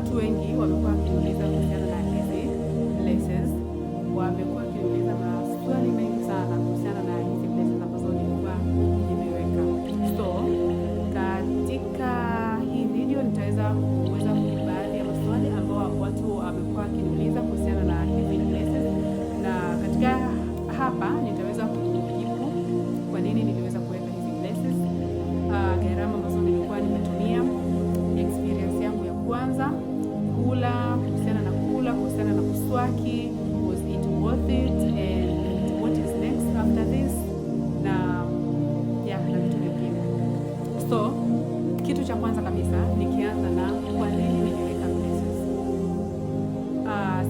Watu wengi wamekuwa wakiniuliza kuhusiana na hizi braces, wamekuwa wakiniuliza maswali mengi sana kuhusiana na hizi braces ambazo nilikuwa nimeweka. So katika hii video nitaweza kuweza kujibu baadhi ya maswali ambao watu wamekuwa wakiniuliza kuhusiana na hizi braces, na katika hapa nitaweza kujibu kwa nini niliweza kuweka hizi braces, gharama ambazo nilikuwa nimetumia, experience yangu ya kwanza kula, kuhusiana na kula, kuhusiana na kuswaki, was it worth it and what is next after this, na yeah, na vitu vingine. So kitu cha kwanza kabisa nikianza na kwa nini niliweka braces.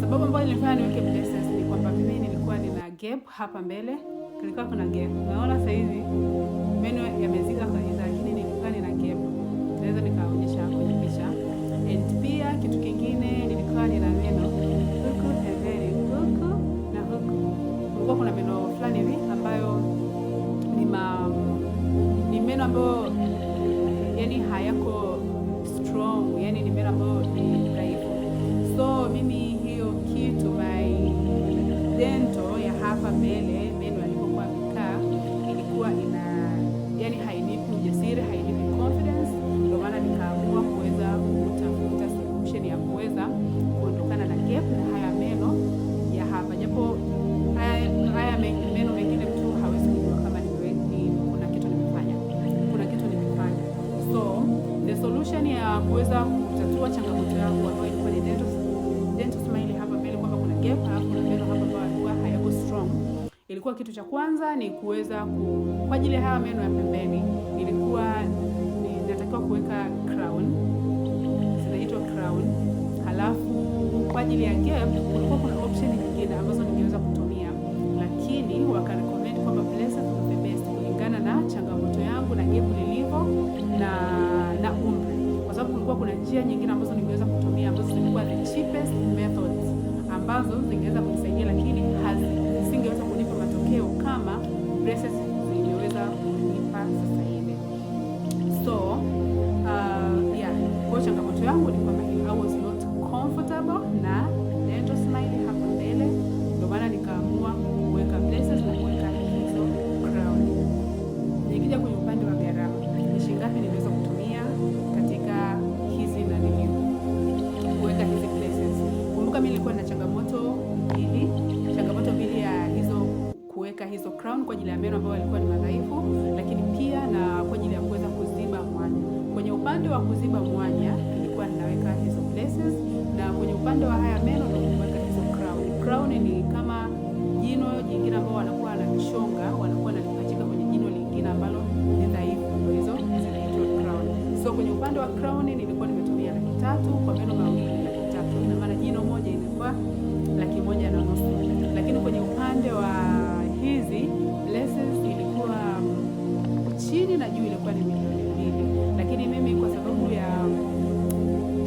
Sababu ambayo nilifanya niweke braces ni kwamba mimi nilikuwa nina gap hapa mbele, kulikuwa kuna gap. Naona sasa hivi meno yamezika kabisa, lakini nilikuwa nina gap, naweza nikaonyesha kwenye picha. And pia kitu kingine, nilikuwa nina meno huku pembeni, huku na huku, kulikuwa kuna meno fulani hivi ambayo ni meno ambayo yani hayako strong, yani ni meno ambayo ni dhaifu. So mimi hiyo kitu, my dental ya hapa mbele, meno yalipokuwa yamekaa, ilikuwa ina yani hainipi ujasiri, hainipi confidence. Ndio maana nikaamua kuweza kutafuta solution ya kuweza kuondokana na gap na haya meno ya hapa, japo haya meno mengine mtu hawezi kujua kama kuna kitu nimefanya, kuna kitu nimefanya. So the solution ya kuweza kutatua changamoto yangu ambayo ilikuwa ni dental smile hapa mbele, kwamba kuna gap halafu kuna meno hapa ambayo yalikuwa hayako strong, ilikuwa kitu cha kwanza ni kuweza kwa ajili ya haya meno ya pembeni nilikuwa natakiwa kuweka crown, zinaitwa crown. Halafu kwa ajili ya gap kulikuwa kuna option nyingine ambazo ningeweza kutumia, lakini wakarecommend kwamba braces is the best kulingana na changamoto yangu na gap lilivyo na umri, kwa sababu kulikuwa kuna njia nyingine ambazo ningeweza kutumia ambazo zilikuwa the cheapest methods ambazo zingeweza kunisaidia, lakini zisingeweza kunipa matokeo kama braces zingeweza kunipa sasa hivi. So yeah, kwa changamoto yangu ni kwamba I was not comfortable na dental smile hapa mbele, ndio maana nikaamua kuweka braces na kuweka hizo crown. Nikija kwenye upande wa gharama, ni shilingi ngapi nimeweza kutumia katika hizi na nini kuweka hizi braces? Kumbuka mimi nilikuwa na changamoto mbili ya hizo kuweka hizo crown kwa ajili ya meno ambayo yalikuwa ni madhaifu, lakini pia na kwa ajili ya kuweza kuziba mwanya. Kwenye upande wa kuziba mwanya nilikuwa ninaweka hizo braces, na kwenye upande wa haya meno ndio kuweka hizo crown. Crown ni kama jino jingine ambao wanakuwa wanachonga, wanakuwa wanalipachika kwenye jino lingine ambalo ni dhaifu, ndio hizo zinaitwa crown. So kwenye upande wa crown nilikuwa nimetumia 300,000 kwa meno mawili, 300,000, ina maana jino moja ilikuwa 150,000. Lakini kwenye upande wa hizi braces ilikuwa chini na juu ilikuwa ni 2 milioni, lakini mimi kwa sababu ya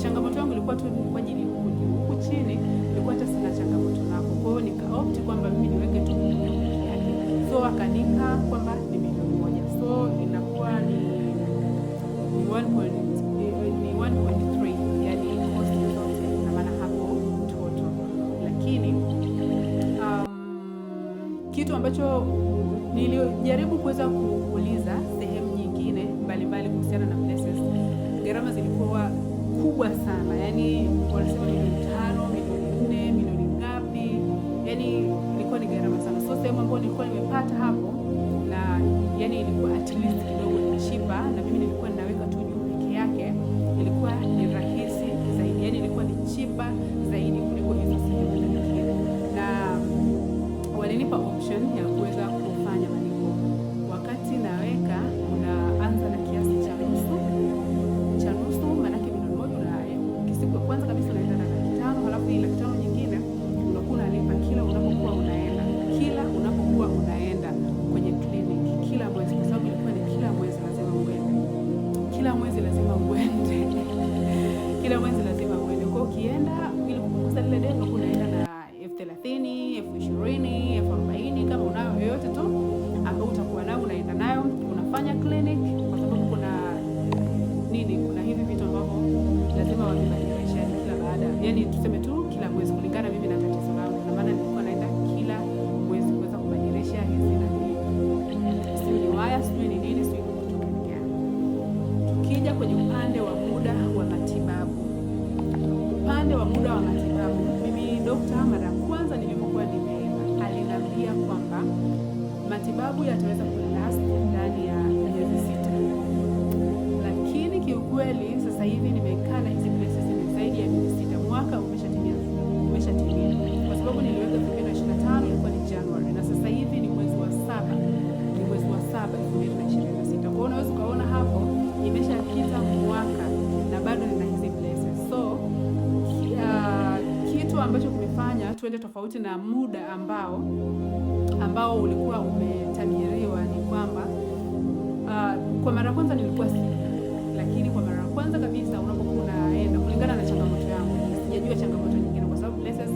changamoto yangu ilikuwa tu kwa ajili huku juu, huku chini ilikuwa hata sina changamoto nako. Kwa hiyo nikaopt kwamba mimi niweke tu huku juu peke yake, so akanipa kwamba ni 1 milioni, so inakuwa ni 1 point, ni 1.3, yani cost zote, na maana hapo total. Lakini kitu ambacho nilijaribu kuweza kuuliza sehemu nyingine mbalimbali kuhusiana na braces, gharama zilikuwa kubwa sana, yani wanasema milioni 5, milioni 4, milioni ngapi, yani ilikuwa ni gharama sana. So sehemu ambayo nilikuwa nimepata hapo na yani ilikuwa at least kidogo ni cheaper, na mimi nilikuwa ninaweka tu juu peke yake, ilikuwa ni rahisi zaidi, yani ilikuwa ni cheaper zaidi kuliko hizo sehemu nyingine, na walinipa option ya kuweza kufanya malipo. Wakati naweka, unaanza na kiasi cha nusu, maanake milioni 1 na siku ya kwanza kabisa unaenda na 500,000, halafu hii 500,000 nyingine unakuwa unalipa kila unapokuwa unaenda, kila unapokuwa unaenda kwenye clinic kila mwezi, kwa sababu ilikuwa ni kila mwezi lazima uende, kila mwezi lazima uende, kila mwezi lazima uende. Kwa ukienda, ili kupunguza lile deni, unaenda na 30,000, 20,000, 40,000, kama unayo yoyote tu. kwamba matibabu yataweza kulast ndani ya miezi 6, lakini kiukweli sasa hivi nimekaa na hizi braces ni zaidi ya miezi 6, mwaka umeshatimia, umeshatimia, kwa sababu niliweka 2025 ilikuwa ni January na sasa hivi ni mwezi wa saba, ni mwezi wa saba 2026. Kwa hiyo unaweza ukaona hapo imeshapita mwaka na bado nina hizi braces. So kitu ambacho kimefanya tuende tofauti na muda ambao ulikuwa umetabiriwa ni kwamba kwa mara ya kwanza nilikuwa sijui, lakini kwa mara ya kwanza kabisa unapokuwa unaenda kulingana na changamoto yangu, sijajua changamoto nyingine, kwa sababu braces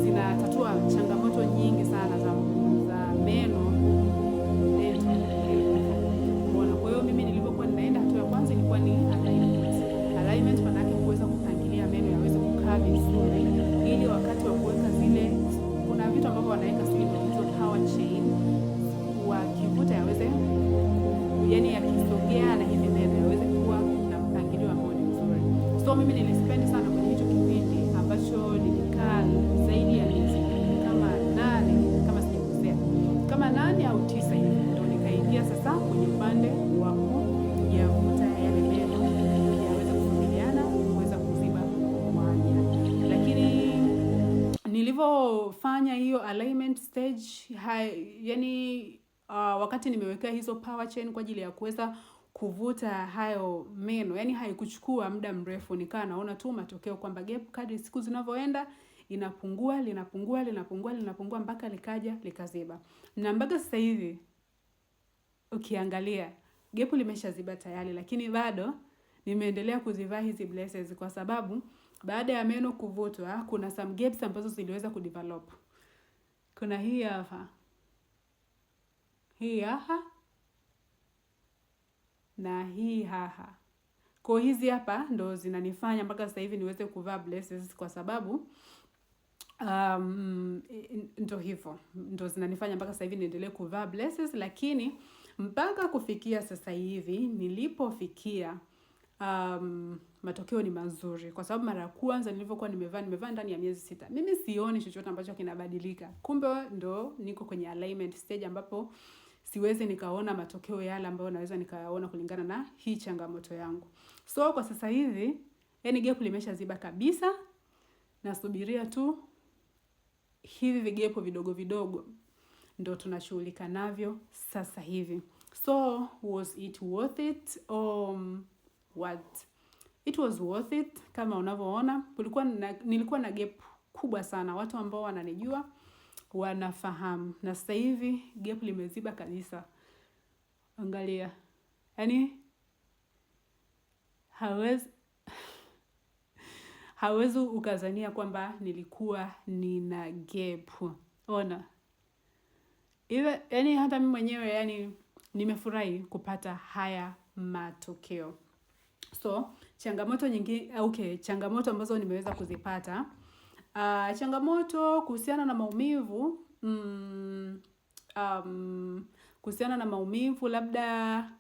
zinatatua changamoto nyingi sana za meno, dental. Umeona? Kwa hiyo mimi nilivyokuwa ninaenda, hatua ya kwanza ilikuwa ni alignment. Alignment maana yake kuweza kupangilia meno yaweze kukaa vizuri, ili wakati wa kuweka zile, kuna vitu ambavyo wanaweka sijui vinaitwa power chain, wakivuta yaweze, yani yakisogea na hivi meno yaweze kuwa na mpangilio ambao ni mzuri. So mimi nilispend sana kwenye hicho kipindi ambacho nilikaa zaidi ya miezi kama 8 kama sijakosea, kama 8 au 9 hivi, ndo nikaingia sasa kwenye upande wa kuyavuta yale meno yaweze kuvumiliana kuweza kuziba mwanya. Lakini nilivyofanya hiyo alignment stage hai, yani wakati nimewekea hizo power chain kwa ajili ya kuweza kuvuta hayo meno, yani haikuchukua muda mrefu, nikawa naona tu matokeo kwamba gap kadri siku zinavyoenda inapungua, linapungua, linapungua, linapungua mpaka likaja likaziba, na mpaka sasa hivi ukiangalia gap limeshaziba tayari, lakini bado nimeendelea kuzivaa hizi braces kwa sababu baada ya meno kuvutwa kuna some gaps ambazo ziliweza kudevelop. Kuna hii hapa, hii hapa na hii hapa. Kwa hizi hapa ndo zinanifanya mpaka sasa hivi niweze kuvaa braces kwa sababu ndo hivyo ndo zinanifanya mpaka sasa hivi niendelee kuvaa braces, lakini mpaka kufikia sasa hivi nilipofikia, matokeo ni mazuri, kwa sababu mara ya kwanza nilivyokuwa nimevaa ndani ya miezi 6, mimi sioni chochote ambacho kinabadilika. Kumbe ndo niko kwenye alignment stage ambapo siwezi nikaona matokeo yale ambayo naweza nikayaona kulingana na hii changamoto yangu. So kwa sasa hivi, yani gap limeshaziba kabisa, nasubiria tu hivi vigap vidogo vidogo ndo tunashughulika navyo sasa hivi. So was it worth it or what? It was worth it. Kama unavyoona, kulikuwa na, nilikuwa na gap kubwa sana. Watu ambao wananijua wanafahamu, na sasa hivi gap limeziba kabisa. Angalia, yaani hawezi ukazania kwamba nilikuwa nina gap. Ona ile, yani hata mimi mwenyewe yani nimefurahi kupata haya matokeo. So changamoto nyingi, okay, changamoto ambazo nimeweza kuzipata, changamoto kuhusiana na maumivu, kuhusiana na maumivu labda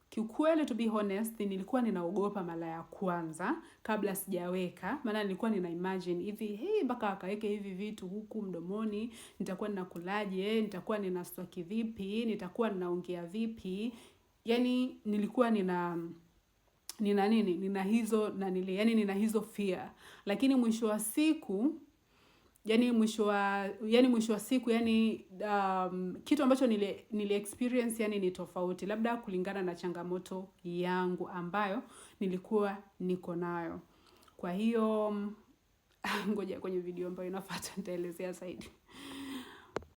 kiukweli, to be honest, nilikuwa ninaogopa mara ya kwanza kabla sijaweka, maana nilikuwa nina imagine hivi, hey, mpaka wakaweke hivi vitu huku mdomoni, nitakuwa ninakulaje? Nitakuwa ninaswaki vipi? Nitakuwa ninaongea vipi? Yani nilikuwa nina nini, nina hizo na nili, yani nina hizo fear, lakini mwisho wa siku yani mwisho wa siku yani kitu ambacho nili experience yani ni tofauti, labda kulingana na changamoto yangu ambayo nilikuwa niko nayo. Kwa hiyo ngoja kwenye video ambayo inafuata nitaelezea zaidi.